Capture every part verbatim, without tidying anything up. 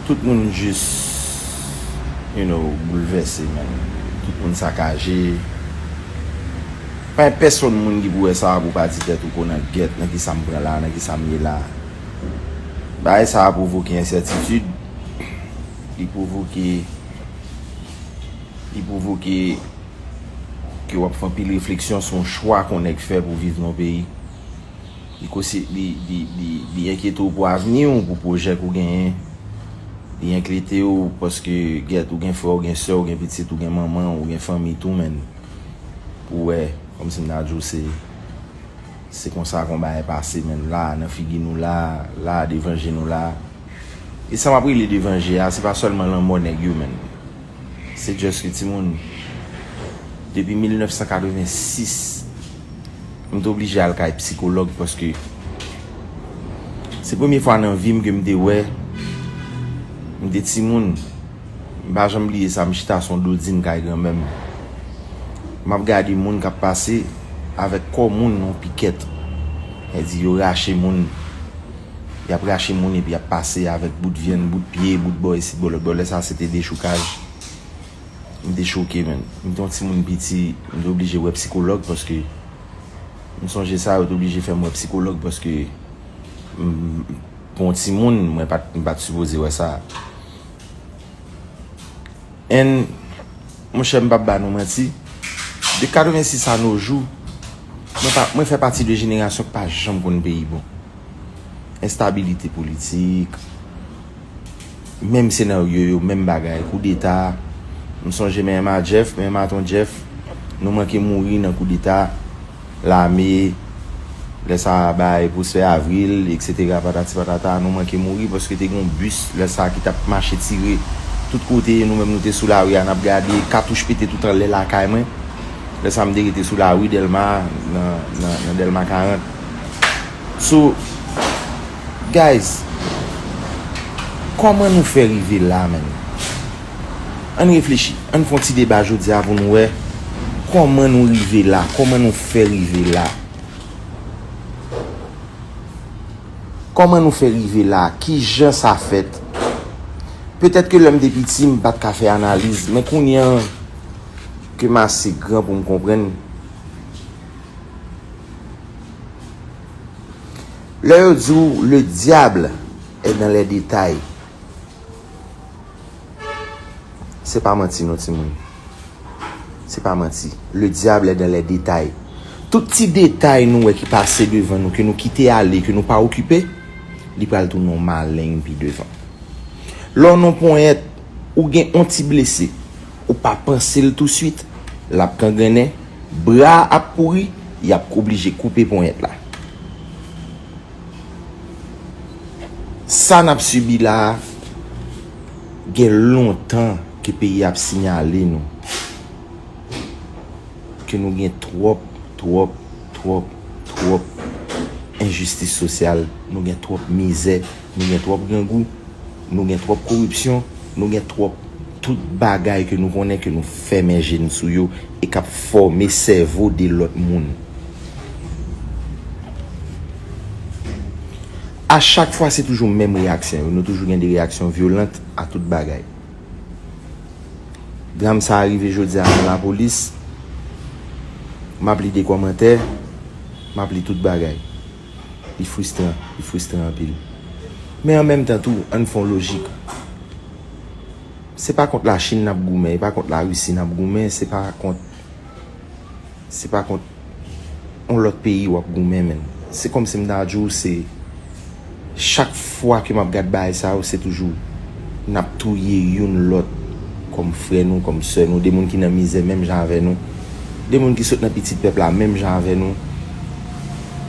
Tout moun jis, you know, boulvèse, man. Tout moun sakaje. Pa gen pèsonn moun ki pou wè sa pou pa di tèt ou konan gyèt nan ki sa m pran la, nan ki sa m ye la. Bagay sa a pwovoke ensètitid, li pwovoke, li pwovoke ke w ap fè anpil refleksyon sou yon chwa ke yon nèg fè pou viv nan yon peyi. Li kosi, li, li, li, li enkyete w pou avni w, pou pwojè ke w genyen. Li enkyete w paske, gèt, ou gen frè, ou gen sè, ou gen pitit, ou gen manman, ou gen fanmi tou, menn. Pou wè, kòmsi m ta di w se, se konsa ke yon bagay pase, menn, la, nan figi nou la, la, devan je nou la. E sa m ap rele devan je a, se pa sèlman lanmò nèg yo, menn. Se just ke timoun, depi mil nèf san katrevensis, m te oblije al kay psikològ paske se premye fwa nan vi m ke m te wè, m te timoun. M pa janm bliye sa, m chita sou yon dodin kay granmè m. M ap gade moun k ap pase avèk kò moun nan yon pikèt. Sa di yo rache moun. Y ap rache moun epi y ap pase avèk bout vyann, bout pye, bout bò isit, bò lòt bò. Lè sa a, se te dechoukaj. M te choke, menn. M te yon timoun piti, m te oblije wè psikològ paske m sonje sa, yo te oblije fè m wè psikològ paske m, pou yon timoun, mwen pa t, m pa t sipoze wè sa. And, monchè, m p ap ba nou manti, de katrevensis a nos jours, mwen pa, mwen fè pati de jenerasyon ki pa janm konn peyi bon. Enstabilite politik, menm senaryo yo, menm bagay, koudeta. M sonje menm a Jeff, menm a ton Jeff, nou manke mouri nan koudeta, lame, lè sa a bay Prosper Avril, et cetera, patati patata, nou manke mouri paske te gen yon bis, lè sa a ki t ap mache tire tout kote, nou menm nou te sou lari a, n ap gade, katouch pete tout anlè lakay mwen. Lè sa a m te rete sou lari Dèlma, nan, nan, nan Dèlma karant. So, guys, kòman nou fè rive la, menn? Ann reflechi, ann fè yon ti deba jodi a pou nou wè kòman nou rive la, kòman nou fè rive la. Kòman nou fè rive la? Kijan sa fèt? Petèt ke lè m te piti, m pa t ka fè analiz, men kounye a ke m ase gran pou m konprann, lè yo di w, le diable est dans les détails. Se pa manti non, timoun. Se pa manti. Le diable est dans les détails. Tout ti detay nou wè ki pase devan nou, ke nou kite ale, ke nou pa okipe, li pral tounen yon maleng pi devan. Lè w nan ponyèt, ou gen yon ti blese, ou pa panse l touswit, l ap gangrennen, bra a ap pouri, y ap oblije koupe ponyèt la. Sa n ap sibi la a, gen lontan ke peyi a ap siyale nou ke nou gen twòp, twòp, twòp, twòp enjistis sosyal, nou gen twòp mizè, nou gen twòp grangou, nou gen twòp koripsyon, nou gen twòp tout bagay ke nou konnen ke nou fèmen je n sou yo e k ap fòme sèvo de lòt moun. A chak fwa, se toujou menm reyaksyon yo. Nou toujou gen de reyaksyon vyolant a tout bagay. Dram sa a rive jodi a nan lapolis. M ap li de kòmantè, m ap li tout bagay. Li fristran, li fristran anpil. Men an menm tan tou, ann fè yon lojik. Se pa kont Lachin n ap goumen, e pa kont Larisi n ap goumen, se pa kont, se pa kont yon lòt peyi w ap goumen, menn. Se kòmsi m ta di w, se chak fwa ke m ap gad bagay sa yo, se toujou n ap touye youn lòt kòm frè nou, kòm sè nou, de moun ki nan mizè menm jan avè nou, de moun ki sot nan pitit pèp la menm jan avè nou.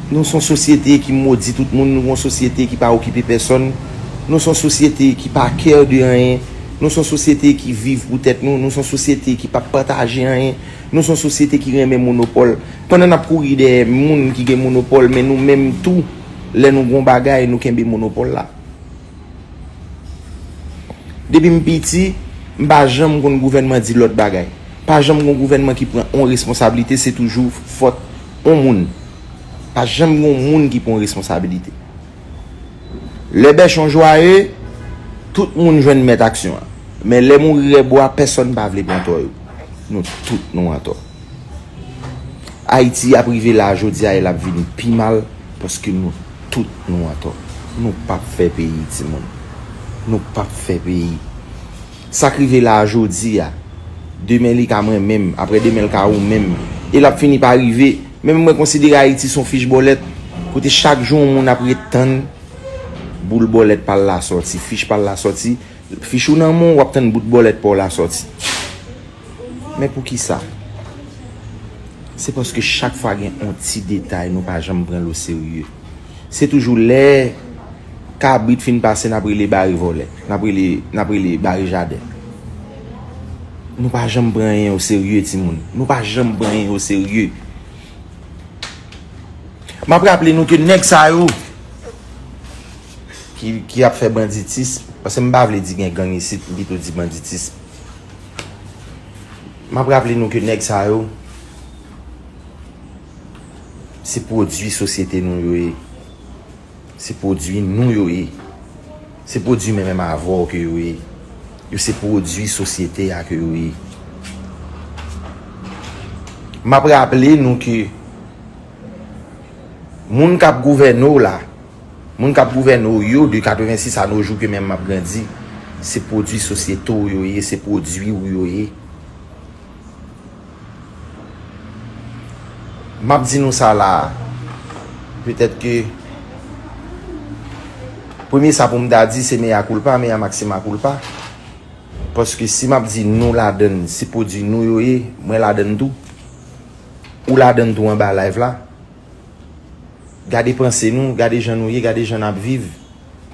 Nou se yon sosyete ki modi tout moun, nou yon sosyete ki pa okipe pèsonn, nou se yon sosyete ki pa care de anyen, nou se yon sosyete ki viv pou tèt nou, nou se yon sosyete ki pa pataje anyen, nou se yon sosyete ki renmen monopòl. Pandan n ap kouri dèyè moun ki gen monopòl, men nou menm tou, lè nou gen yon bagay, nou kenbe monopòl la. Depi m piti, m pa janm konn gouvènman di lòt bagay. Pa janm gen yon gouvènman ki pran yon responsablite, se toujou fòt yon moun. Pa janm gen yon moun ki pran yon responsablite. Lè bèchon jwaye, Tout moun jwenn mèt aksyon an. Men lè mouri rèbwa, pèsonn pa vle pran tò yo. Nou tout nou antò. Ayiti ap rive la jodi a e l ap vin pi mal paske nou tout nou antò. Nou p ap fè peyi, timoun. Nou p ap fè peyi. Sa k rive la a jodi a, demen li ka mwen menm, aprè demen l ka ou menm. E l ap fini pa rive. Menm mwen konsidere Ayiti se yon fich bòlèt, kote chak jou yon moun ap ret tann boul bòlèt pa l la sòti, fich pa l la sòti, fich ou nan men w, w ap tann bout bòlèt pa w la sòti. Men poukisa? Se paske chak fwa gen yon ti detay, nou pa janm pran l oserye. Se toujou lè kabrit fin pase, n ap rele bare vòlè, n ap rele, n ap rele bare jaden. Nou pa janm pran anyen oserye, timoun. Nou pa janm pran anyen oserye. M ap raple nou ke nèg sa yo ki, ki ap fè banditism, paske m pa vle di gen gang isit, m pito di banditism. M ap raple nou ke nèg sa yo, se pwodui sosyete nou yo ye. Se pwodui nou yo ye. Se pwodui mwen menm avè w ke yo ye. Yo se pwodui sosyete a ke yo ye. M ap raple nou ke moun k ap gouvène w la, moun k ap gouvène w yo de katrevensis a no jou ke menm m ap grandi, se pwodui sosyete w yo ye, se pwodui w yo ye. M ap di nou sa la a, petèt ke premye sa pou m ta di se mea culpa, mea maxima culpa. Paske si m ap di nou ladann, se pwodui nou yo ye, mwen ladann tou. Ou ladann tou anba live la. Gade panse nou, gade jan nou ye, gade jan n ap viv.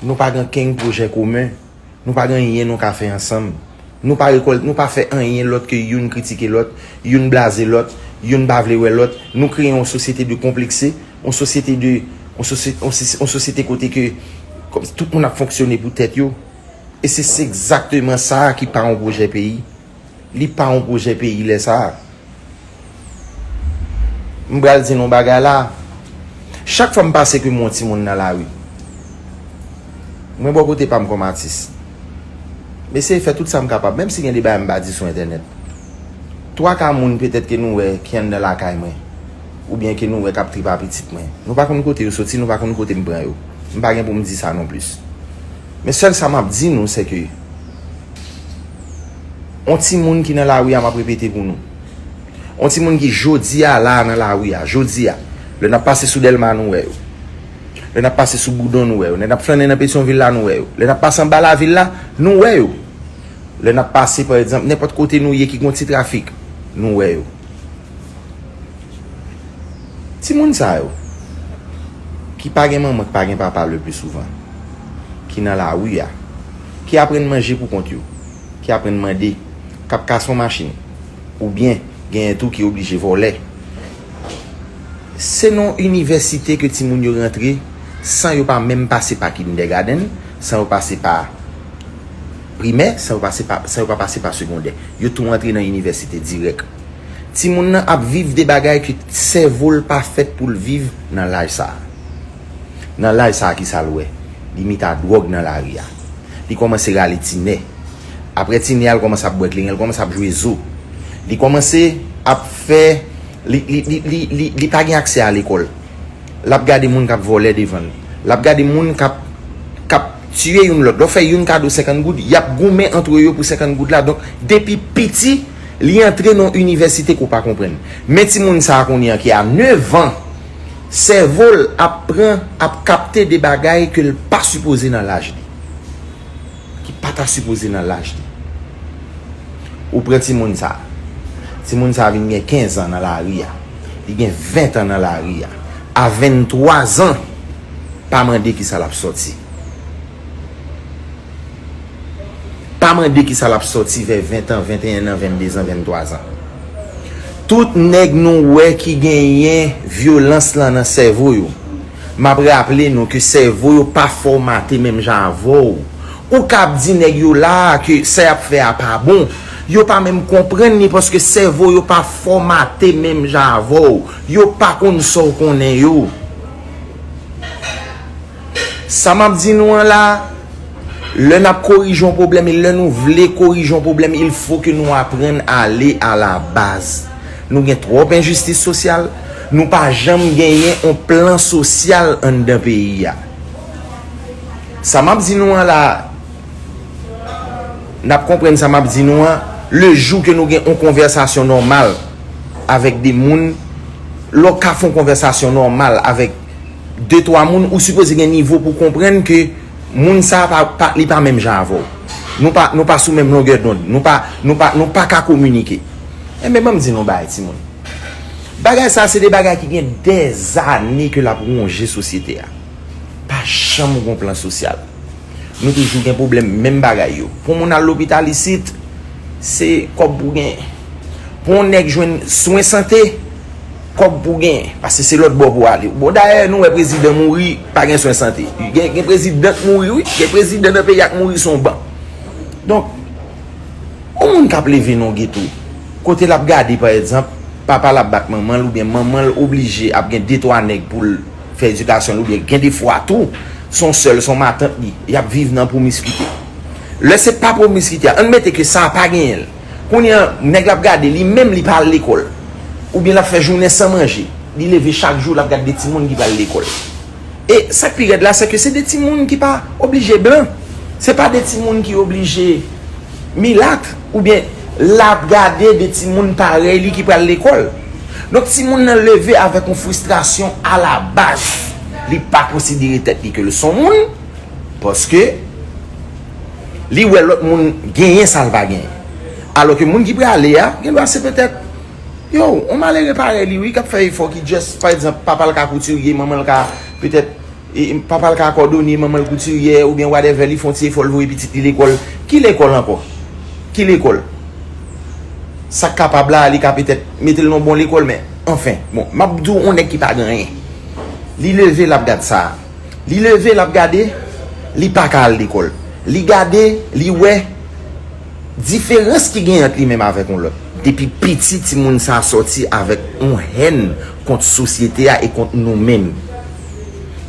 Nou pa gen kenn pwojè komen. Nou pa gen anyen nou ka fè ansanm. Nou pa rekòl, nou pa fè anyen lòt ke youn kritike lòt, youn blaze lòt, youn pa vle wè lòt. Nou kreye yon sosyete de konplekse, yon sosyete de, yon sosye-, yon sosye-, yon sosyete kote ke kòm tout moun ap fonksyone pou tèt yo. E se, se egzakteman sa a ki pa yon pwojè peyi. Li pa yon pwojè peyi lè sa a. M pral di nou yon bagay la. Chak fwa m pase ke m wè yon timoun nan lari, mwen bò kote pa m kòm atis, m eseye fè tout sa m kapab, menm si gen de bagay m pa di sou entènèt. Twa ka moun petèt ke nou wè ki anndan lakay mwen, oubyen ke nou wè k ap tripe a pitit mwen. Nou pa konn kote yo soti, nou pa konn kote m pran yo. M pa gen pou m di sa non plis. Men sèl sa m ap di nou, se ke yon timoun ki nan lari a, m ap repete pou nou. Yon timoun ki jodi a la nan lari a, jodi a, lè n ap pase sou Dèlma, nou wè yo. Lè n ap pase sou Boudon, nou wè yo. Lè n ap flannen nan Petyonvil la, nou wè yo. Lè n ap pase anba lavil la, nou wè yo. Lè n ap pase, pa egzanp, nenpòt kote nou ye ki gon ti trafik, nou wè yo. Timoun sa yo, ki pa gen manman, ki pa gen papa le pli souvan, ki nan lari a, ki aprann manje pou kont yo, ki aprann mande, k ap kase yon machin, oubyen genyen tou ki oblije vòlè. Se nan yon inivèsite ke timoun yo rantre san yo pa menm pase pa kindègadenn, san yo pase pa primè, san yo pase pa, san yo pa pase pa segondè. Yo tou antre nan inivèsite dirèk. Timoun nan ap viv de bagay ke sèvo l pa fèt pou l viv nan laj sa a. Nan laj sa a, ki sa l wè? Li met a dwòg nan lari a. Li kòmanse rale ti nè. Apre ti nè a, l kòmanse ap bwè kleren, l kòmanse ap jwe zo. Li kòmanse ap fè, li, li, li, li, li, li pa gen aksè a lekòl. L ap gade moun k ap vòlè devan l. L ap gade moun k ap, k ap tiye youn lòt. Lè w fè youn kado senkant goud, y ap goumen antre yo pou senkant goud la. Donk, depi piti, li antre nan yon inivèsite ke w pa konprann. Men timoun sa a kounye a ki a nèf an, sèvo l ap pran, ap kapte de bagay ke l pa sipoze nan laj li. Ki pa ta sipoze nan laj li. Ou pran timoun sa. Timoun sa vin gen kenz an nan lari a. Li gen ven an nan lari a. A venntwa zan, pa mande kisa l ap sòti. Pa mande kisa l ap sòti vè ven an, venteyen an, venndezan, venntwazan. Tout nèg nou wè ki genyen vyolans lan nan sèvo yo. M ap raple nou ke sèvo yo pa fòmate menm jan avè w. Ou ka ap di nèg yo la a ke sa y ap fè a pa bon. Yo pa menm konprann li paske sèvo yo pa fòmate menm jan avè w. Yo pa konn sa w konnen yo. Sa m ap di nou an la, Lè n ap korije yon pwoblèm, e lè nou vle korije yon pwoblèm, il faut que nou aprann ale a la baz. Nou gen twòp enjistis sosyal, nou pa janm genyen yon plan sosyal anndan peyi a. Sa m ap di nou an la, n ap konprann sa m ap di nou an, le jou ke nou gen yon konvèsasyon nòmal avèk de moun, lè w ka fè yon konvèsasyon nòmal avèk de, twa moun, ou sipoze gen nivo pou konprann ke moun sa pa, pa, li pa menm jan avè w. Nou pa, nou pa sou menm longè dond. Nou pa, nou pa, nou pa ka kominike. Enben, ban m di nou bagay, timoun. Bagay sa, se de bagay ki gen dèzane ke l ap wonje sosyete a. Pa janm gen plan sosyal. Nou toujou gen pwoblèm menm bagay yo. Pou moun al lopital isit, se kòb pou gen. Pou yon nèg jwenn swen sante, kòb pou gen. Paske se lòt bò pou ale. Bon, dayè, nou wè prezidan mouri, pa gen swen sante. Gen, gen prezidan k mouri, wi. Gen prezidan nan peyi a k mouri sou yon ban. Donk, yon moun k ap leve nan geto, kote l ap gade, pa egzanp, papa l ap bat manman l, oubyen manman l oblije ap gen de, twa nèg pou l fè edikasyon l, oubyen gen de fwa tou, se yon sè l, se yon matant li, y ap viv nan pwomiskite. Lè se pa pwomiskite a, ann mete ke sa a pa genyen l. Kounye a, nèg l ap gade, li menm li pa al lekòl. Oubyen l ap fè jounen san manje. Li leve chak jou, l ap gade de timoun ki pral lekòl. E sa k pi rèd la, se ke se de timoun ki pa oblije blan. Se pa de timoun ki oblije milat, oubyen l ap gade de timoun parèy li ki pral lekòl. Donk, timoun nan leve avèk yon fristrasyon alabaz. Li pa konsidere tèt li ke l s on moun, paske li wè lòt moun genyen sa l pa genyen. Alò ke moun ki prale a, gen dwa se petèt, yo, yon malere parèy li, wi, k ap fè efò, ki just, pa egzanp, papa l ka koutirye, manman l ka, petèt, e, papa l ka kòdone, manman l koutiryè, oubyen whatever, li fè yon ti efò, l voye pitit li lekòl. Ki lekòl ankò? Ki lekòl? Sa k kapab la, li ka petèt mete l nan yon bon lekòl, men, anfen, bon, m ap di w yon nèg ki pa gen anyen. Li leve, l ap gad sa. Li leve, l ap gade, li pa ka al lekòl. Li gade, li wè diferans ki gen ant li menm avèk yon lòt. Depi piti, timoun sa a sòti avèk yon hèn kont sosyete a e kont nou menm.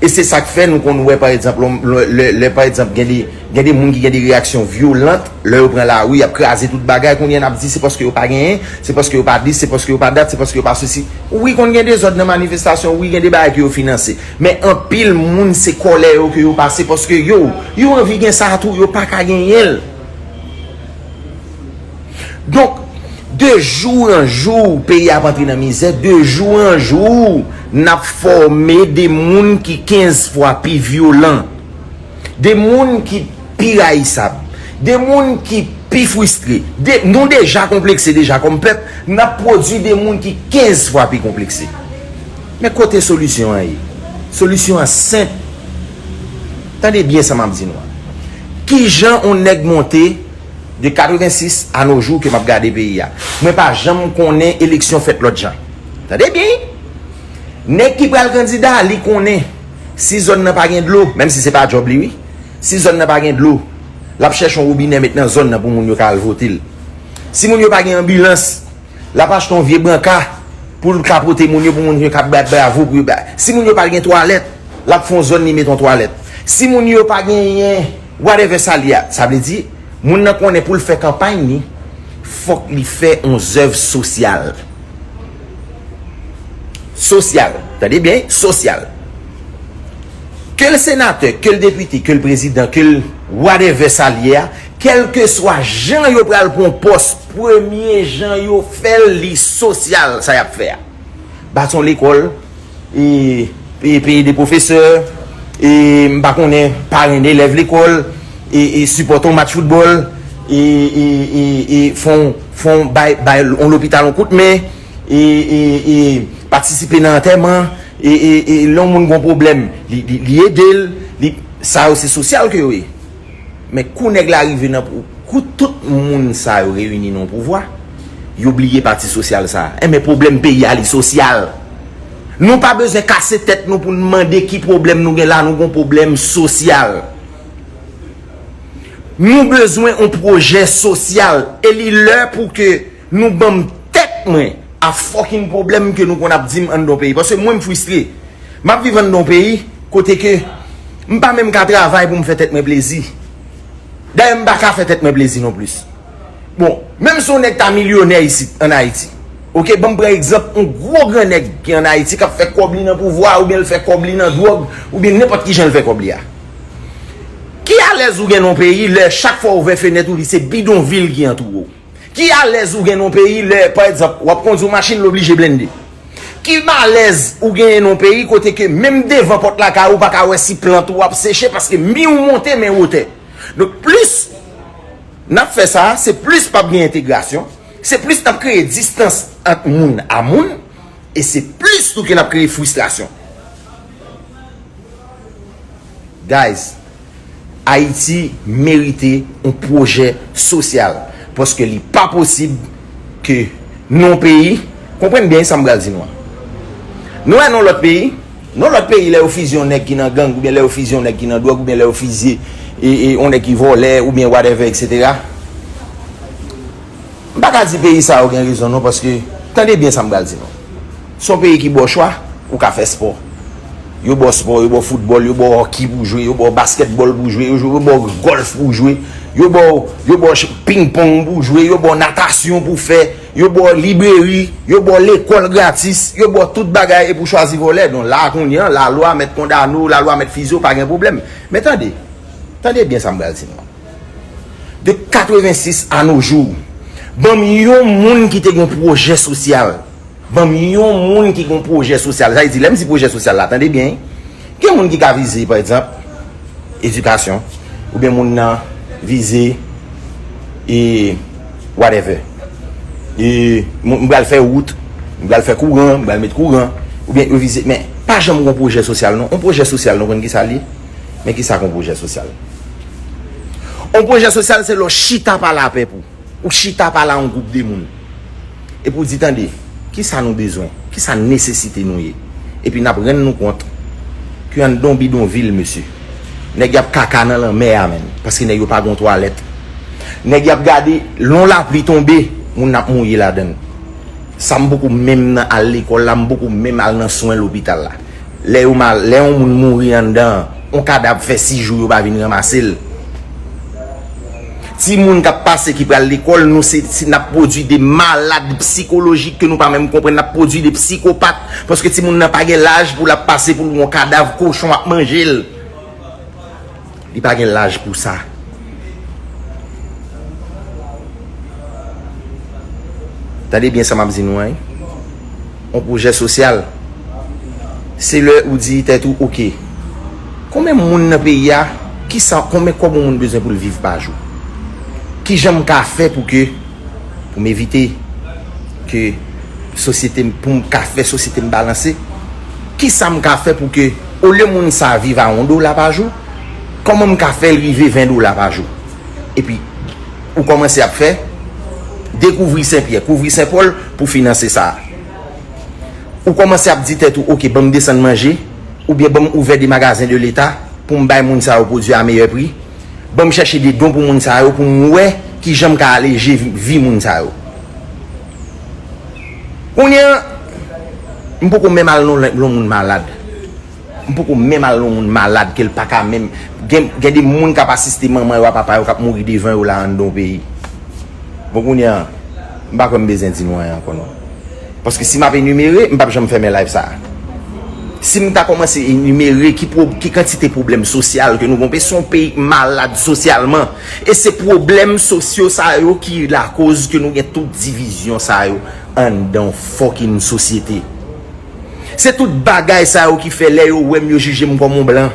E se sa k fè nou konn wè, pa egzanp, lè, lè, lè, pa egzanp, gen de, gen de moun ki gen de reyaksyon vyolant, lè yo pran lari, y ap kraze tout bagay, kounye a n ap di se paske yo pa genyen, se paske yo pa dis, se paske yo pa dat, se paske yo pa sesi. Wi, konn gen dezòd nan manifestasyon, wi, gen de bagay ke yo finanse. Men anpil moun, se kòlè yo ke yo pase, paske yo, yo anvi gen sa tou, yo pa ka genyen l. Donk, de jou an jou, peyi a ap antre nan mizè, de jou an jou, n ap fòme de moun ki kenz fwa pi vyolan, de moun ki pi rayisab, de moun ki pi fristre. De, nou deja konplekse deja kòm pèp, n ap pwodui de moun ki kenz fwa pi konplekse. Men kote solisyon an ye? Solisyon an senp. Tande byen sa m ap di nou an. Kijan yon nèg monte de katrevensis a no jou ke m ap gade peyi a? Mwen pa janm konnen eleksyon fèt lòt jan. Tande byen, wi. Nèg ki pral kandida, li konnen si zòn nan pa gen dlo, menm si se pa djòb li, wi. Si zòn nan pa gen dlo, l ap chèche yon wobinè met nan zòn nan pou moun yo ka al vote l. Si moun yo pa gen anbilans, l ap achte yon vye branka pou l ka pote moun yo, pou moun yo ka bat bravo pou yo ba. Si moun yo pa gen twalèt, l ap fè yon zòn li met yon twalèt. Si moun yo pa genyen whatever sa l ye a, sa vle di, moun nan konnen pou l fè kanpay li, fòk li fè yon zèv sosyal. Sosyal. Tande byen, sosyal. Ke l senatè, ke l depite, ke l prezidan, ke l whatever sa l ye a, kèlkeswa jan yo pral pran pòs, premye jan yo fè l, li sosyal, sa y ap fè a. Bati yon lekòl, e, e peye de pwofesè, e m pa konnen, parenn elèv lekòl, e, e sipòte yon match foutbòl, e, e, e, e fè yon, fè yon bay, bay yon lopital yon kout men, e, e, e patisipe nan antèman, e, e, e lè yon moun gen yon pwoblèm, li, li, li ede l, li, sa yo se sosyal ke yo ye. Men kou nèg la rive nan pou, kou tout moun sa yo reyini nan yon pouvwa, yo bliye pati sosyal sa. Enben pwoblèm peyi a li sosyal. Nou pa bezwen kase tèt nou pou n mande ki pwoblèm nou gen la, nou gen yon pwoblèm sosyal. Nou bezwen yon pwojè sosyal e li lè pou ke nou ban m tèt mwen a fucking pwoblèm ke nou konn ap di m anndan yon peyi. Paske mwen m fristre. M ap viv anndan yon peyi kote ke m pa menm ka travay pou m fè tèt mwen plezi. Dayè, m pa ka fè tèt mwen plezi non plis. Bon, menm si yon nèg ta milyonè isit, ann Ayiti, oke, ban m pran egzanp yon gwo gran nèg ki ann Ayiti k ap fè kòb li nan pouvwa, oubyen l fè kòb li nan dwòg, oubyen nenpòt ki jan l fè kòb li a. Ki alèz ou gen nan yon peyi lè chak fwa w ouvè fenèt ou, li se bidonvil ki antoure w? Ki alèz ou gen nan yon peyi lè, pa egzanp, w ap kondui yon machin, l oblije blende? Ki malèz ou genyen nan yon peyi kote ke menm devan pòt lakay ou pa ka wè si plant ou ap seche paske mi ou monte men wotè? Donk, plis n ap fè sa, se plis p ap gen entegrasyon, se plis n ap kreye distans ant moun a moun, e se plis tou ke n ap kreye fristrasyon. Guys, Ayiti merite yon pwojè sosyal, paske li pa posib ke nan yon peyi, konprann byen sa m pral di nou an. Nou wè nan lòt peyi, nan lòt peyi, lè yo fizye yon nèg ki nan gang, oubyen lè yo fizye yon nèg ki nan dwòg, oubyen lè yo fizye e, e, yon nèg ki vòlè, oubyen whatever, et cetera. M pa ka di peyi sa yo gen rezon non, paske, tande byen sa m pral di nou. Se yon peyi ki ba w chwa, ou ka fè spò. Yo ba w spò, yo ba w foutbòl, yo ba w hockey pou w jwe, yo ba w baskètbòl pou w jwe, yo, yo ba w gòlf pou w jwe, yo ba w, yo ba w ch-, pingpong pou w jwe, yo ba w natasyon pou w fè, yo ba w libreri, yo ba w lekòl gratis, yo ba w tout bagay epi w chwazi vòlè. Donk la kounye an, lalwa mèt kondane w, lalwa mèt fizye w, pa gen pwoblèm. Men tande, tande byen sa m pral di nou. De katrevensis à nos jours, ban m yon moun ki te gen yon pwojè sosyal. Ban m yon moun ki gen yon pwojè sosyal. Sa vle di, lè m di pwojè sosyal la, tande byen, wi. Gen moun ki ka vize, pa egzanp, edikasyon, oubyen moun nan vize, e, whatever. E, m, m pral fè wout, m pral fè kouran, m pral met kouran, oubyen yo vize, men pa janm gen yon pwojè sosyal, non. Yon pwojè sosyal, nou konn ki sa l ye? Men ki sa k yon pwojè sosyal? Yon pwojè sosyal, se lè w chita pale a pèp ou. Ou chita pale a yon gwoup de moun. Epi w di, tande, ki sa nou bezwen? Ki sa nesesite nou ye? Epi n ap rann nou kont ke anndan yon bidonvil, mesye, nèg y ap kaka nan lanmè a, menm. Paske nèg yo pa gen yon twalèt. Nèg y ap gade, lè yon lapli tonbe, moun ap mouye ladan l. Sa m poko menm nan al lekòl la, m poko menm al nan swen lopital la. Lè yo mal, lè yon moun mouri anndan an, yon kadav fè sis jou yo pa vin ranmase l. Timoun k ap pase ki pral lekòl, nou se, se n ap pwodui de malad sikolojik ke nou pa menm konprann, n ap pwodui de psikopat, paske timoun nan pa gen laj pou l ap pase pou l wè yon kadav kochon ap manje l. Li pa gen laj pou sa. Tande byen sa m ap di nou an, wi. Yon pwojè sosyal, se lè ou di tèt ou, oke, konbyen moun nan peyi a, ki sa, konbyen kòb yon moun bezwen pou l viv pa jou? Ki jan m ka fè pou ke, pou m evite ke sosyete m, pou m ka fè sosyete m balanse? Ki sa m ka fè pou ke, olye moun sa a viv a yon dola pa jou, kòman m ka fè l rive ven dola pa jou? Epi, ou kòmanse ap fè, dekouvri Sen Pyè, kouvri Sen Pòl pou finanse sa a. Ou kòmanse ap di tèt ou, oke, ban m desann manje, oubyen ban m ouvè de magazen de leta pou m bay moun sa yo pwodui a meyè pri. Ban m chèche de don pou moun sa yo, pou m wè ki jan m ka aleje vi, vi moun sa yo. Kounye a, m poko menm al nan yon moun malad. M poko menm al nan yon moun malad ke l pa ka menm. Gen, gen de moun k ap asiste manman yo a papa yo k ap mouri devan yo la anndan yon peyi. Bon, kounye a, m pa kwè m bezwen di nou anyen ankò non. Paske si m ap enimere, m p ap janm fèmen live sa a. Si m ta kòmanse enimere ki pwo-, ki kantite pwoblèm sosyal ke nou gon peyi, se yon peyi malad sosyalman. E se pwoblèm sosyo sa yo ki lakoz ke nou gen tout divizyon sa yo anndan yon fucking sosyete. Se tout bagay sa yo ki fè lè yo wè m, yo jije m kòm yon blan,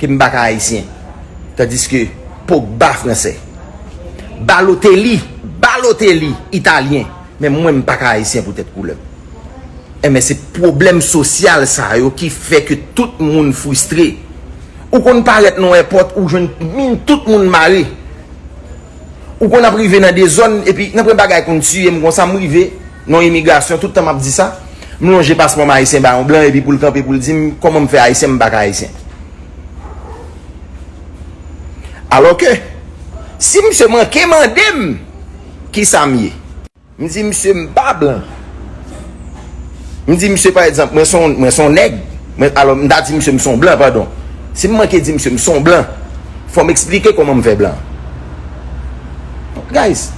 ke m pa ka ayisyen. Tandiske Pogba fransè, Balotelli, Balotelli italyen, men mwen m pa ka ayisyen poutèt koulè m. Enben, se pwoblèm sosyal sa yo ki fè ke tout moun fristre. Ou konn parèt nan yon èpòt, ou jwenn min tout moun mare. Ou konn ap rive nan de zòn, epi nan premye bagay konn tiye m konsa, m rive nan yon imigrasyon, tout tan m ap di sa, m lonje paspò m ayisyen ba yon blan, epi pou l kanpe, pou l di m, kòman m fè ayisyen, m pa ka ayisyen. Alò ke, si misye manke mande m, kisa m ye? M di misye m pa blan. M di misye, pa egzanp, mwen se yon, mwen se yon nèg. Mwen, alò, m ta di misye m se yon blan, padon. Si m manke di misye m se yon blan, fò m eksplike kòman m fè blan. Guys,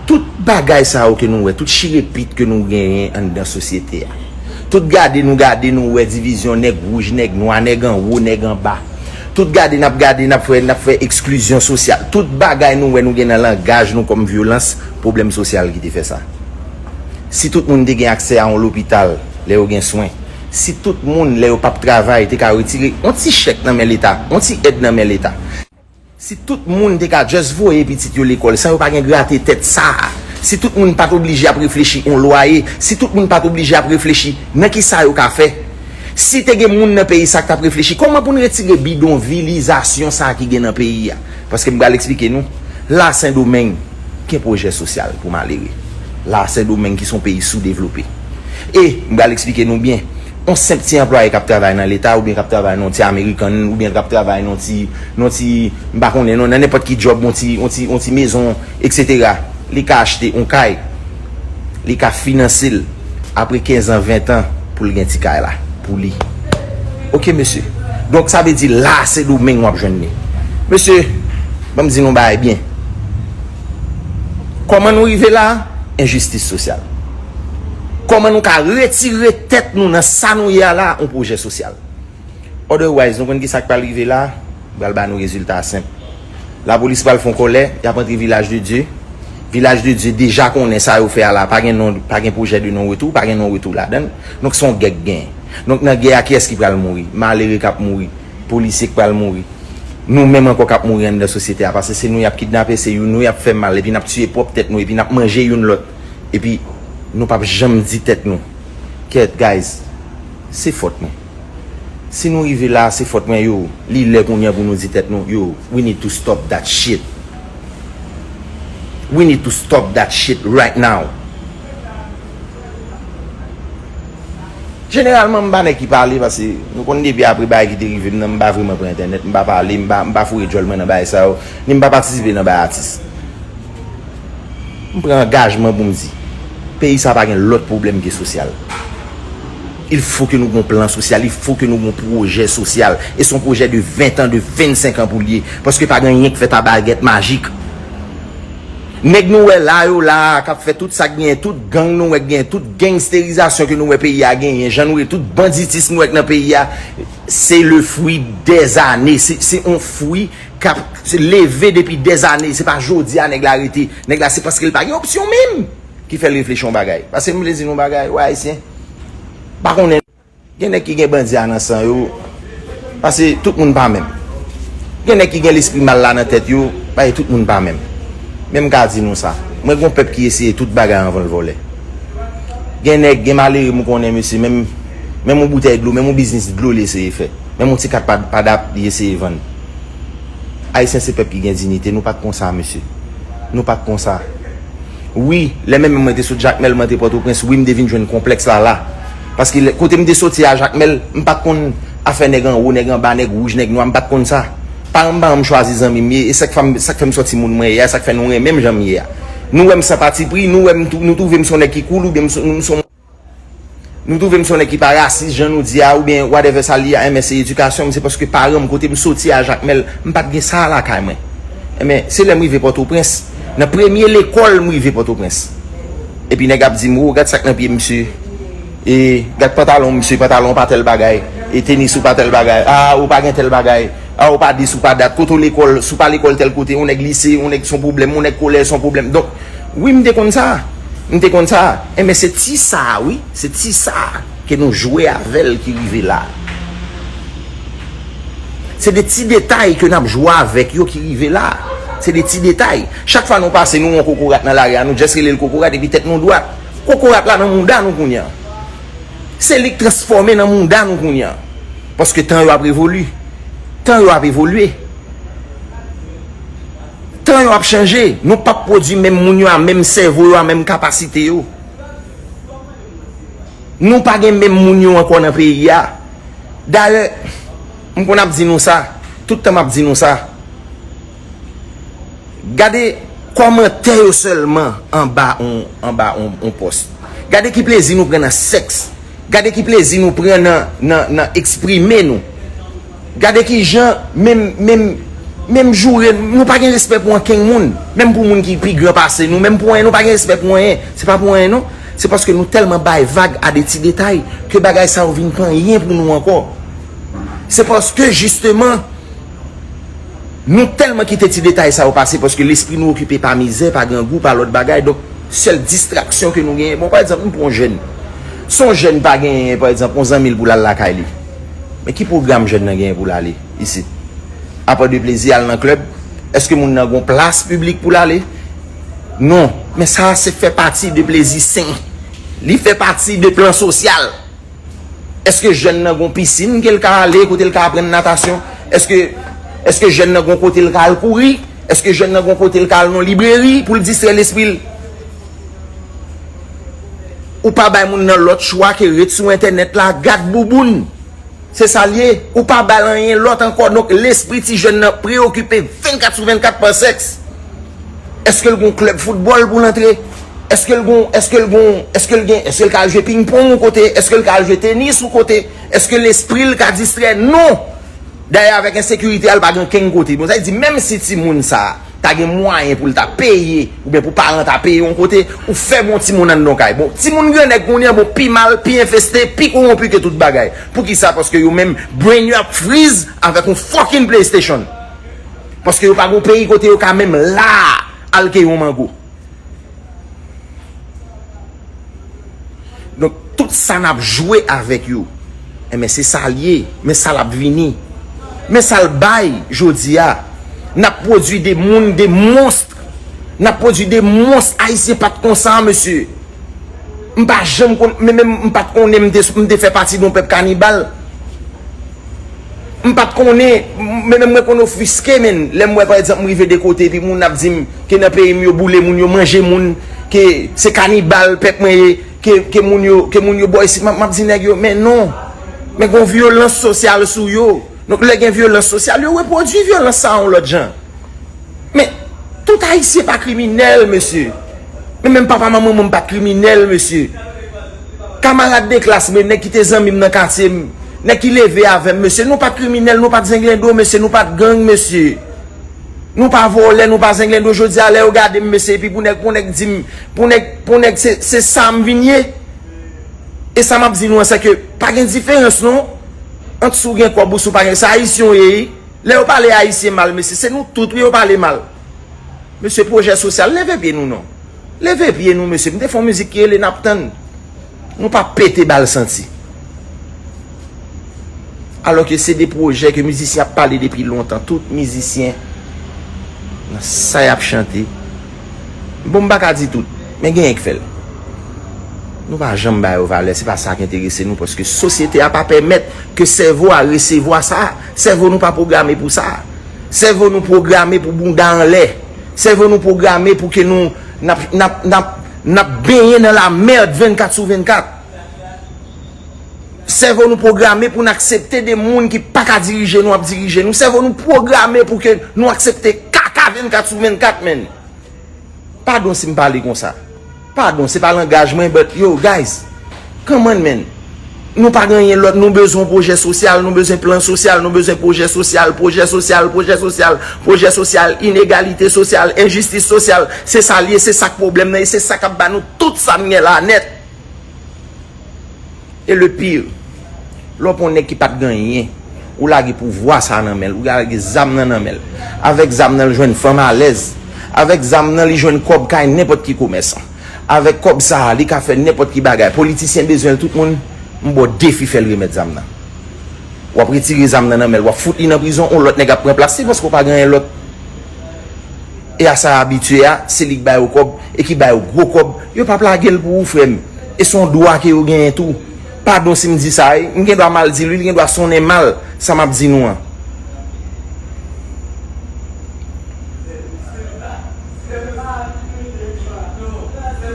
tout bagay sa yo ke nou wè, tout chirepit ke nou genyen anndan sosyete a, tout gade nou gade nou wè divizyon nèg wouj, nèg nwa, nèg anwo, nèg anba. Tout gade n ap gade, n ap fè, n ap fè eksklizyon sosyal. Tout bagay nou wè nou gen nan langaj nou kòm vyolans, pwoblèm sosyal ki te fè sa. Si tout moun te gen aksè a yon lopital lè yo gen swen, si tout moun lè yo p ap travay te ka retire yon ti chèk nan men Leta, yon ti èd nan men Leta, si tout moun te ka just voye pitit yo lekòl san yo pa gen grate tèt sa, si tout moun pa t oblije ap reflechi yon lwaye, si tout moun pa t oblije ap reflechi nan ki sa yo ka fè, si te gen moun nan peyi sa k t ap reflechi kòman pou n retire bidonvilizasyon sa ki gen nan peyi a. Paske m pral eksplike nou, la Sendomeng gen pwojè sosyal pou malere. La Sendomeng ki se yon peyi soudevlope. E m pral eksplike nou byen, yon senp ti anplwaye k ap travay nan Leta oubyen k ap travay nan yon ti American oubyen k ap travay nan yon ti, nan yon ti, m pa konnen non, nan nenpòt ki djòb, yon ti, yon ti, yon ti mezon, etsetera. Li ka achte yon kay, li ka finanse l apre kenz an, ven an pou l gen ti kay la pou li. Oke, mesye. Donk, sa vle di la Sendomeng w ap jwenn li. Mesye, ban m di nou bagay byen. Kòman nou rive la? Enjistis sosyal. Kòman nou ka retire tèt nou nan sa nou ye a la, yon pwojè sosyal? Otherwise, nou konn ki sa k pral rive la? Pral ba nou rezilta senp. Lapolis pral fè yon kòlè, y ap antre Vilaj de Dye. Vilaj de Dye deja konnen sa yo fè a la, pa gen non, pa gen pwojè de non retou, pa gen non retou ladan l. Donk, se yon gè k genyen. Donk, nan gè a, kiyès ki pral mouri? Malere k ap mouri, polisye k pral mouri. Nou menm ankò k ap mouri anndan sosyete a, paske se nou y ap kidnape, se nou y ap fè mal, epi n ap tiye pwòp tèt nou, epi n ap manje youn lòt. Epi, nou p ap janm di tèt nou, kèt, guys, se fòt mwen. Si nou rive la, se fòt mwen, yo. Li lè kounye a pou nou di tèt nou, yo, we need to stop that shit. We need to stop that shit right now. Jeneralman, m pa nèg ki pale, paske nou konn depi apre bagay ki te rive m nan, m pa vrèman pran entènèt, m pa pale, m pa, m pa foure djòl mwen nan bagay sa yo, ni m pa patisipe nan bagay atis. M pran angajman pou m di, peyi sa pa gen lòt pwoblèm ke sosyal. Il faut que nou gen yon plan sosyal, il faut que nou gen yon pwojè sosyal. E se yon pwojè de ven an, de vennsenk an pou l ye. Paske pa gen anyen k fèt a bagèt majik. Nèg nou wè la yo la a, k ap fè tout sa k genyen, tout gang nou wè k genyen, tout gangsterizasyon ke nou wè peyi a genyen, jan nou wè tout banditis nou wè k nan peyi a, se le fruit des années. Se, se yon fwi k ap leve depi dèzane. Se pa jodi a nèg la rete. Nèg la se paske l pa gen opsyon menm ki fè l reflechi yon bagay. Paske m vle di nou yon bagay, wè ayisyen, pa konnen. Gen nèg ki gen bandi a nan san yo, paske tout moun pa menm. Gen nèg ki gen lespri mal la nan tèt yo, paske tout moun pa menm. Men m ka di nou sa, mwen gen yon pèp ki eseye tout bagay anvan l vòlè. Gen nèg, gen malere m konnen, mesye, menm, menm yon boutèy dlo, menm yon biznis dlo li eseye fè. Menm yon ti kat pa, pa dap li eseye vann. Ayisyen se pèp ki gen diyite, nou pa t konsa, mesye. Nou pa t konsa. Wi, lè menm mwen te sot Jakmèl, mwen te Pòtoprens, wi, m te vin jwenn konplèks la la. Paske lè, kote m te soti a Jakmèl, m pa t konn afè nèg anwo, nèg anba, nèg wouj, nèg nwa, m pa t konn sa. Paran m pa janm chwazi zanmi m ye, e sa k fè m, sa k fè m sòti moun mwen ye a, sa k fè nou renmen m jan m ye a. Nou wè m san patipri, nou wè m tou, nou twouve m se yon nèg ki cool, oubyen m se, m se yon Nou twouve m se yon nèg ki pa rasis, jan nou di a, oubyen whatever sa l ye a, enben se edikasyon m, se paske paran m, kote m soti a Jakmèl, m pa t gen sa a lakay mwen. Enben, se lè m rive Pòtoprens, nan premye lekòl m rive Pòtoprens. Epi nèg ap di m, o, gad sa k nan pye misye. E, gad pantalon misye, pantalon pa tèl bagay. E tenis ou pa tèl bagay. A, ou pa gen tèl bagay. A, ou pa dis, ou pa dat. Kote w lekòl, si w pa lekòl tèl kote, yon nèg lise, yon nèg se yon pwoblèm, yon nèg kolèj se yon pwoblèm. Donk, wi, m te konn sa. M te konn sa. Enben, se ti sa a, wi. Se ti sa a ke nou jwe avè l ki rive la. Se de ti detay ke n ap jwe avèk yo ki rive la. Se de ti detay. Chak fwa nou pase, nou wè yon kokorat nan lari a, nou just rele l kokorat epi tèt nou dwat. Kokorat la nan mouda nou kounye a. Se li k transfòme nan mouda nou kounye a. Paske tan yo ap revoli. Tan yo ap evolye. Tan yo ap chanje. Nou p ap pwodui menm moun yo a, menm sèvo yo a, menm kapasite yo. Nou pa gen menm moun yo ankò nan peyi a. Dayè, m konn ap di nou sa. Tout tan m ap di nou sa. Gade kòmantè yo sèlman anba on, anba on, on pòs. Gade ki plezi nou pran nan sèks. Gade ki plezi nou pran nan, nan, nan eksprime nou. Gade ki jan, menm, menm, Menm joure, nou pa gen respè pou ankenn moun. Menm pou moun ki pi gran pase nou, menm pou anyen, nou pa gen respè pou anyen. Se pa pou anyen, non. Se paske nou tèlman bay vag a de ti detay ke bagay sa yo vin pa anyen pou nou ankò. Se paske, jisteman, nou tèlman kite ti detay sa yo pase paske lespri nou okipe pa mizè, pa grangou, pa lòt bagay. Donk, sèl distraksyon ke nou genyen, bon, pa egzanp, nou pran yon jèn. Si yon jèn pa genyen, pa egzanp, yon zanmi l pou l al lakay li, men ki pwogram jèn nan genyen pou l ale isit? Apa de plezi al nan klèb, èske moun nan gon plas piblik pou l ale? Non. Men sa se fè pati de plezi sen. Li fè pati de plan sosyal. Èske jèn nan gon pisin ke l ka ale, kote l ka aprann natasyon? Èske, èske jèn nan gon kote l ka al kouri? Èske jèn nan gon kote l ka al nan libreri pou l distrè lespri l? Ou pa bay moun nan lòt chwa ke ret sou entènèt la, gad bouboun. Se sa l ye. Ou pa ba l anyen lòt ankò. Donk, lespri ti jèn nan preokipe vennkat sou vennkat pa sèks. Èske l gon klèb foutbòl pou l antre? Èske l gon, èske l gon, èske l gen, èske l ka al jwe pingpong yon kote? Èske l ka al jwe tenis yon kote? Èske lespri l ka distrè? Non! Dayè, avèk ensekirite a, l pa gen okenn kote. Bon, sa vle di, menm si timoun sa a ta gen mwayen pou l ta peye, oubyen pou paran ta peye yon kote, ou fè bon timoun anndan kay. Bon, timoun Grannèg kounye a, bon, pi mal, pi enfeste, pi kowonpi ke tout bagay. Poukisa? Paske yo menm, brain yo ap friz avèk yon fucking PlayStation. Paske yo pa gon peyi kote yo ka menm la al ke yon mango. Donk, tout sa n ap jwe avèk yo, enben, se sa l ye. Men sa l ap vini. Men sa l bay jodi a. N ap pwodui de moun, de mons. N ap pwodui de mons. Ayisyen pa t konsa, mesye. M pa janm konn, men menm m pa t konnen m te, m te fè pati de yon pèp kanibal. M pa t konnen, men menm mwen konn ofiske, men lè m wè, pa egzanp, m rive de kote, epi moun ap di m ke nan peyi m yo boule moun, yo manje moun, ke se kanibal pèp mwen ye, ke, ke moun yo, ke moun yo bò isit, m ap, m ap di nèg yo, men non, men gon vyolans sosyal sou yo. Donk, lè gen vyolans sosyal, yo repwodui vyolans sa a yon lòt jan. Men, tout Ayisyen pa kriminèl, mesye. Men menm papa m ak manman m pa t kriminèl, mesye. Kamarad de klas mwen, nèg ki te zanmi m nan katye m, nèg ki leve avè m, mesye, nou pa t kriminèl, nou pa t zenglendo, mesye, nou pa t gang, mesye. Nou pa vòlè, nou pa zenglendo. Jodi a, lè yo gade m, mesye, epi pou nèg, pou nèg di m, pou nèg, pou nèg, se, se sa m vin ye. E sa m ap di nou an, se ke pa gen diferans, non, ant si w gen kòb ou si w pa gen. Se Ayisyen w ye, wi. Lè yo pale Ayisyen mal, mesye, se nou tout, wi, yo pale mal. Mesye, pwojè sosyal, leve pye nou non. Leve pye nou, mesye. M te fè yon mizik ki rele N ap tann. Nou pa pete bal santi. Alò ke se de pwojè ke mizisyen ap pale depi lontan. Tout mizisyen, nan sa y ap chante. Bon, m pa ka di tout, men genyen k fè l. Nou pa janm ba yo valè, se pa sa k enterese nou, paske sosyete a pa pèmèt ke sèvo a resevwa sa. Sèvo nou pa pwograme pou sa. Sèvo nou pwograme pou bounda anlè. Sèvo nou pwograme pou ke nou, n ap, n ap, n ap, n ap benyen nan lamèd vennkat sou vennkat. Sèvo nou pwograme pou n aksepte de moun ki pa ka dirije nou ap dirije nou. Sèvo nou pwograme pou ke nou aksepte kaka vennkat sou vennkat, menn. Padon si m pale konsa. Padon, se pa langaj mwen, but yo, guys, come on, man. Nou pa gen anyen lòt, nou bezwen pwojè sosyal, nou bezwen plan sosyal, nou bezwen pwojè sosyal, pwojè sosyal, pwojè sosyal, pwojè sosyal, inegalite sosyal, enjistis sosyal. Se sa l ye, se sa k pwoblèm nan, e se sa k ap ba nou tout sa n gen la nèt. E le pire, lè w pran yon nèg ki pa t gen anyen, ou lage pouvwa sa a nan men l, ou lage zam nan nan men l. Avèk zam nan, l jwenn fanm alèz. Avèk zam nan, li jwenn kòb kay nenpòt ki komèsan. Avèk kòb sa a, li ka fè nenpòt ki bagay. Politisyen bezwen l, tout moun, m ba w defi fè l remèt zam nan. W ap retire zam nan nan men l, w ap fout li nan prizon, yon lòt nèg ap pran plas li paske w pa gen anyen lòt. E a sa abitye a, se li k ba yo kòb, e ki ba yo gwo kòb. Yo p ap lage l pou ou, frè m. E se yon dwa ke yo genyen tou. Padon si m di sa, wi. M gen dwa mal di l, wi, li gen dwa sonnen mal, sa m ap di nou an.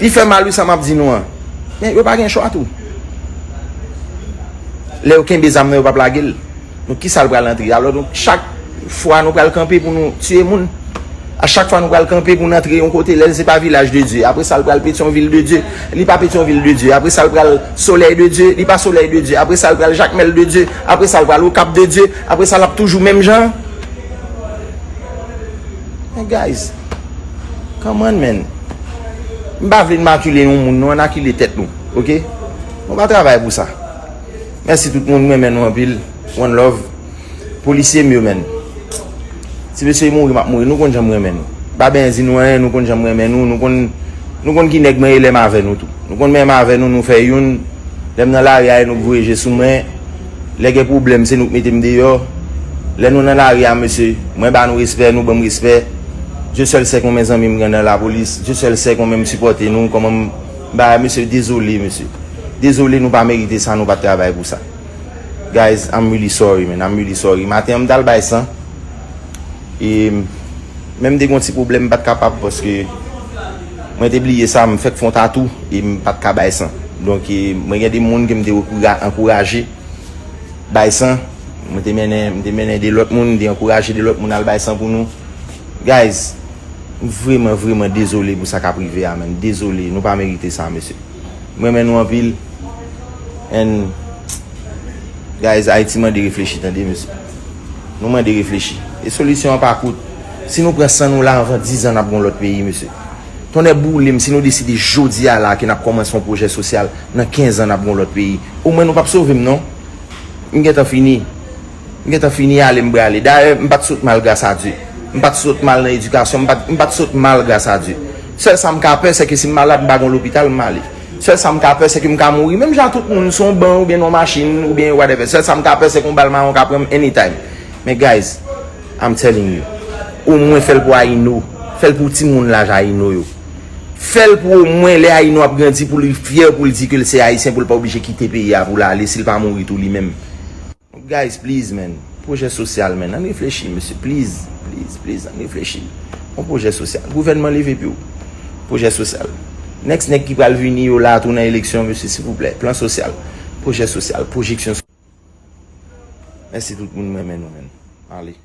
Li fè mal, wi, sa m ap di nou an. Men yo pa gen chwa tou. Lè yo kenbe zam nan, yo p ap lage l. Donk, kisa l pral antre? Alò, donk, chak fwa nou pral kanpe pou nou tiye moun, a chak fwa nou pral kanpe pou n antre yon kote, lè l se pa Vilaj de Dye, apre sa, l pral Petyonvil de Dye, li pa Petyonvil de Dye, apre sa, l pral Solèy de Dye, li pa Solèy de Dye, apre sa, l pral Jakmèl de Dye, apre sa, l pral Okap de Dye, apre sa, l ap toujou menm jan. Men guys, come on, man. M pa vle n akile yon moun, nou, ann akile tèt nou, oke? Nou pa travay pou sa. Mèsi tout moun, m renmen nou anpil. One love. Polisye m yo, man. Si mesye mouri, m ap mouri. Nou konn jan m renmen nou. M pa benyen di nou anyen, nou konn jan m renmen nou. Nou konn, nou konn ki nèg mwen ye lè m avè nou tou. Nou konn menm avè nou, nou fè youn. Lè m nan lari a, e nou k voye je sou mwen. Lè gen pwoblèm, se nou k mete m deyò. Lè nou nan lari a, mesye, mwen ba nou respè, nou ban m respè. Dieu seul sait konbyen zanmi m gen nan lapolis. Dieu seul sait konbyen m sipòte nou, kòman m ba, mesye, dezole, mesye. Dezole, nou pa merite sa, nou pa t travay pou sa. Guys, I'm really sorry, man. I'm really sorry. Maten an, m t al bay san. E menm te gen yon ti pwoblèm, m pa t kapab paske mwen te bliye sa, m fèk fè yon tatou e m pa t ka bay san. Donk, e, mwen gen de moun ke m te ankoura-, ankouraje bay san. Mwen te mennen, m te mennen de lòt moun, m te ankouraje de lòt moun al bay san pou nou. Guys, m vrèman, vrèman dezole pou sa k ap rive a, man. Dezole, nou pa merite sa, mesye. M renmen nou anpil. And, guys, Ayiti mande reflechi, tande, mesye. Nou mande reflechi. E solisyon an pa kout. Si nou pran san nou la, anvan diz an, n ap gen yon lòt peyi, mesye. Tonnè boule m, si nou deside jodi a la ke n ap kòmanse yon pwojè sosyal, nan kenz an, n ap gen yon lòt peyi. Omwen nou p ap sove m, non. M gentan fini. M gentan fini ale, m prale. Dayè, m pa t sot mal, gras a Dye. M pa t sot mal nan edikasyon, m pa t, m pa t sot mal, gras a Dye. Sèl sa m ka pè, se ke si m malad, m pa gen lopital, m ale. Sèl sa m ka pè, se ke m ka mouri. Menm jan tout moun, sou yon ban oubyen nan yon machin, oubyen whatever. Sèl sa m ka pè, se ke yon bal mawon ka pran m anytime. Men guys, I'm telling you, omwen fè l pou Ayino. Fè l pou timoun laj Ayino yo. Fè l pou omwen lè Ayino ap grandi, pou li fyè, pou l di ke l se Ayisyen, pou l pa oblije kite peyi a pou l ale, si l pa mouri tou li menm. Guys, please, man. Pwojè sosyal, man. Ann reflechi, mesye. Please, please, please, ann reflechi. Yon pwojè sosyal. Gouvènman leve pye w. Pwojè sosyal. Next nèg ki pral vini yo la tou nan eleksyon, mesye, silvouplè. Plan sosyal. Pwojè sosyal. Pwojeksyon. Mèsi tout moun, m renmen nou, man. Ale.